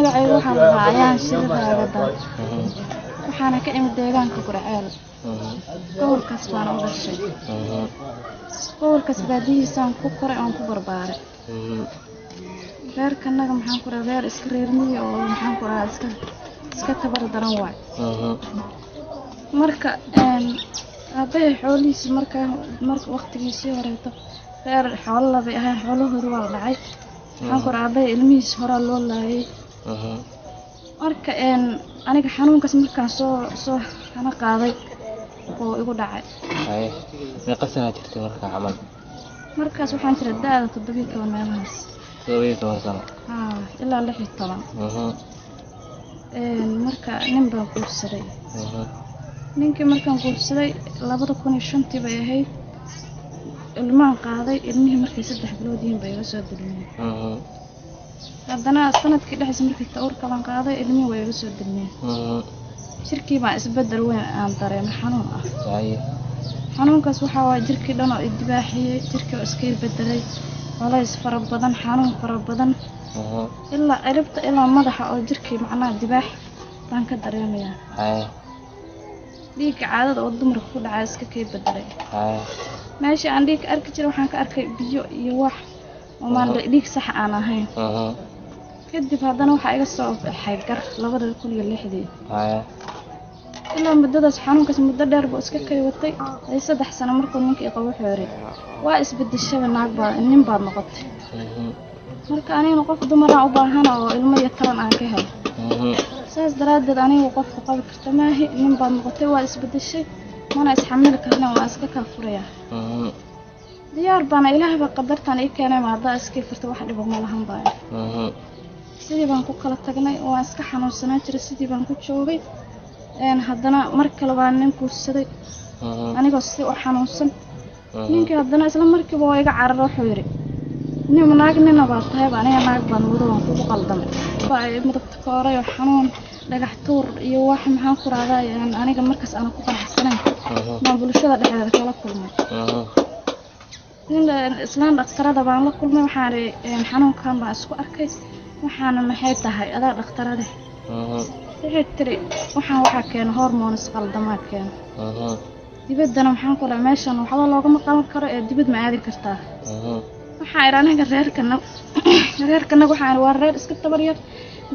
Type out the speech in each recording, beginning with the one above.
Magacayga waxaa la dhahaa Ayaan Shiriraagada. Waxaana ka imid deegaanka Gurceel. Gobolkaas baan u dhashay. Gobolkaas baadiyihiisaan ku koray oon ku barbaaray. Reerkanaga maxaan ku dhahaa, reer iska reer miyi oo maxaan ku dhahaa iska tabar daran waay. Marka aabbahay xoolihiisa marka waqtigiisii horeeto reer xoolo labay ahayn, xoolahooda waa la dhacay. Maxaan ku dhahaa, aabbahay ilmihiisa horaa loo laayay. Marka aniga xanuunkaas markaan soo hana qaaday oo igu dhacay. Haye, meeqa sanaa jirtay markaa camal? Markaas waxaan jiray da'da 17 meelahaas. 17 sano? Haa, ilaa 16. Marka nin baan guursaday. Ninkii markaan guursaday 2005-tii bay ahayd. Ilmaan qaaday, ilmihii markay 3 bilood yihiin bay iga soo dulmiyeen. Haddana sanadkii dhexdiisa markii uur kalan qaaday, ilmihii way iga soo dulmiyeen. Jirkii baan isbedel weyn aan dareemay, xanuun ah. Xanuunkaas waxaa waaye jirkii dhan oo idibaaxiyey, jirkii oo iska bedelay, culays fara badan, xanuun fara badan, ilaa ciribta ilaa madaxa oo jirkii macnaha dibaax baan ka dareemayaa. Dhiigga caadada oo dumarka ku dhacay iska kay bedelay. Meeshii aan dhiig ka arki jiray waxaan ka arkay biyo iyo wax oo maan dhiig sax aan ahayn. Kadib haddana waxaa iga soo baxay gar 2006-dii. Ilaa muddadaas xanuunkaas muddo dheer buu iska kay watay. Ay 3 sano markuu ninkii qabo wuxuu yidhi waa isbedeshaba, naag baa nin baad noqotay. Marka anigana qof dumaraan u baahan oo ilmo iyo taran aan ka helo. Saas daraaddeed anigu qofku qabi karta maahi, nin baad noqotay, waa isbedeshay, mana isxamili karna, waan iska kaa furayaa. Diyaar baana, Ilaah baa qadartan ii keenay, ma haddaa iskii furta wax dhibo ma lahan baa. Sidii baan ku kala tagnay, waan iska xanuunsanaan jiray, sidii baan ku joogay. Haddana mar kale baan nin guursaday anigoo sidii u xanuunsan. Ninkii haddana isla markiiba waa iga cararay, wuxuu yidhi nin naag nina baa tahayba, aniga naag baan wado, waan kugu qaldamay. Baa midabta kooray oo xanuun, dhagax tuur iyo wax maxaan ku rahdaa aniga markaas aan ku qanacsanayn baan bulshada dhexdeeda kala kulmay. Nin islaan dhakhtarada baan la kulmay, waxaan idhi xanuunkan baan isku arkay, waxaana maxay tahay adaa dhakhtarade? Waxay tiri waxaan waxaa keena hormones qaldamaa keena. Dibaddana maxaan ku dhahay meeshan waxba loogama qaban karo ee dibad ma aadi kartaa? Waxaan idhi aniga reerkanaga waxaan idhi waa reer iska tabar yar,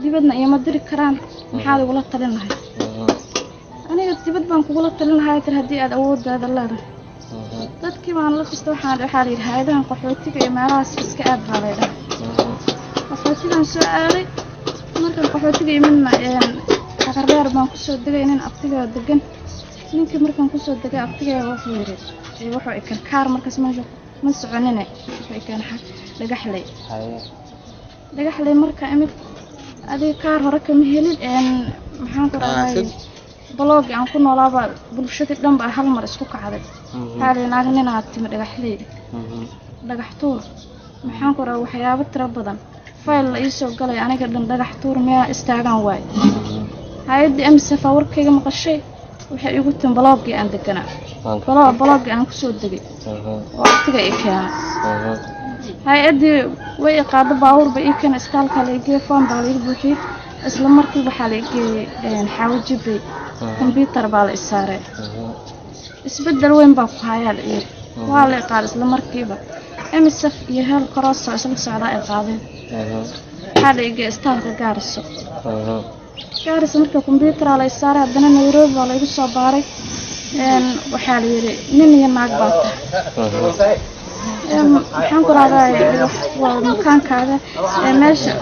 dibadna iima diri karaan, maxaad igula talin lahayd? Aniga dibad baan kugula talin lahaa tiri haddii aad awooddaada leedahay. Dadkii baan la tustay, waxaan waxaa la yidhi hay'adahan qaxootiga iyo meelahaas iska aad baa la yidhaha. Qaxootigaan soo aaday. Markaan qaxootiga imidna Xaqardheer baan kusoo degay, nin abtigaa degan. Ninkii markaan kusoo degay abtigaa wuxuu yidhi wuxuu i karkaar markaas meesha ma soconine, wuxuu i keenay Dhagaxley. Dhagaxley markaa imid adiga kaar hore kama helin, maxaan ku rahday balooggii aan ku noolaaba bulshadii dhan baa hal mar isku kacday. Waxaa la yidhi naag ninaad timi Dhagaxley, dhagax tuur, maxaan ku rahaa waxyaabo tiro badan, fayl la ii soo galay aniga dhan dhagax tuur miyaa istaagaan waay. Hay'addii MSF warkayga maqashay, waxay igu timi balooggii aan deganaa, balooggii aan kusoo degay oo abtiga i keenay. Hay'addii way i qaado, baabuur bay ii keenay, isbitaalka la ii geeyey, foom baa la iga buuxiyey. Isla markiiba waxaa la ii geeyey Xaawo Jibey, kombyuutar baa la i saaray. Isbeddel weyn baa ku hayaa la yidhi. Waa la i qaaday isla markiiba. MSF iyo Heel Cross oo isla socdaa ay qaadeen. Waxaa la ii geeyey isbitaalka Gaariso. Gaarisa marka kombyuutaraa la i saaray, haddana Nairobi baa la igu soo baaray. Waxaa la yidhi nin iyo naag baa tahay. Maxaan ku rahdaa waa makaankaaga meesha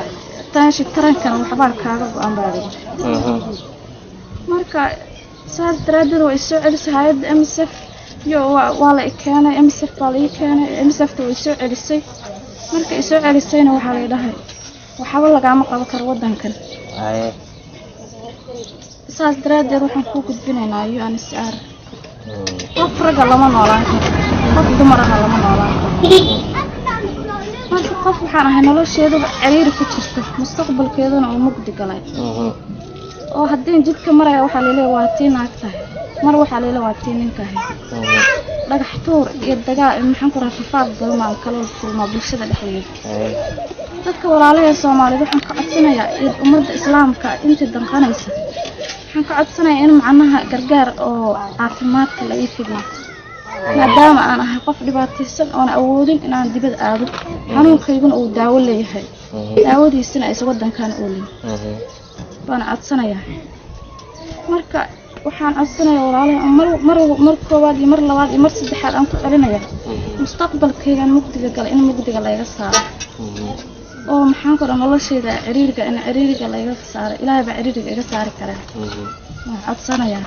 taashi tarankana waxbaa kaaga go'an baa la yidhi. Marka saas daraaddeed way soo celisay hay'adda MSF iyo waa la i keenay, MSF baa la ii keenay, MSF-ta way soo celisay. Marka i soo celisayna waxaa la dhahay waxba lagaama qaban karo waddankan. Saas daraaddeed waxaan kuu gudbinaynaa UNHCR. Qof ragga lama noolaan karo, qof dumarana lama noolaan karo. Marka qof waxaan ahay nolosheeduba ciriiri ku jirto, mustaqbalkeeduna uu mugdi galay. Oo haddii jidka maraya waxaa laleeyahay waa tii naag tahay, mar waxaa laleeyahay waa tii ninka ahay. Dhagax tuur iyo dagaal maxaan ku rahaa rafaad badan aan kala kulmaa bulshada dhexdeeda. Dadka walaalaha Soomaaliyeed waxaan ka codsanayaa iyo ummadda Islaamka intii danqanaysa waxaan ka codsanayaa in macnaha gargaar oo caafimaadka la ii fidiyo, maadaama aan ahay qof dhibaataysan oon awoodin inaan dibad aado, xanuunkayguna uu daawo leeyahay, daawadiisina aysan wadankan oolin baan codsanayaa. Marka waxaan codsanayaa walaalaha mar mar mar koowaad iyo mar labaad iyo mar saddexaad aan ku celinayaa, mustaqbalkaygan mugdiga gala in mugdiga layga saaro, oo maxaan ku dhaha noloshayda ciriiriga in ciriiriga layga saaro. Ilaahay baa ciriiriga iga saari karaa, waan codsanayaa.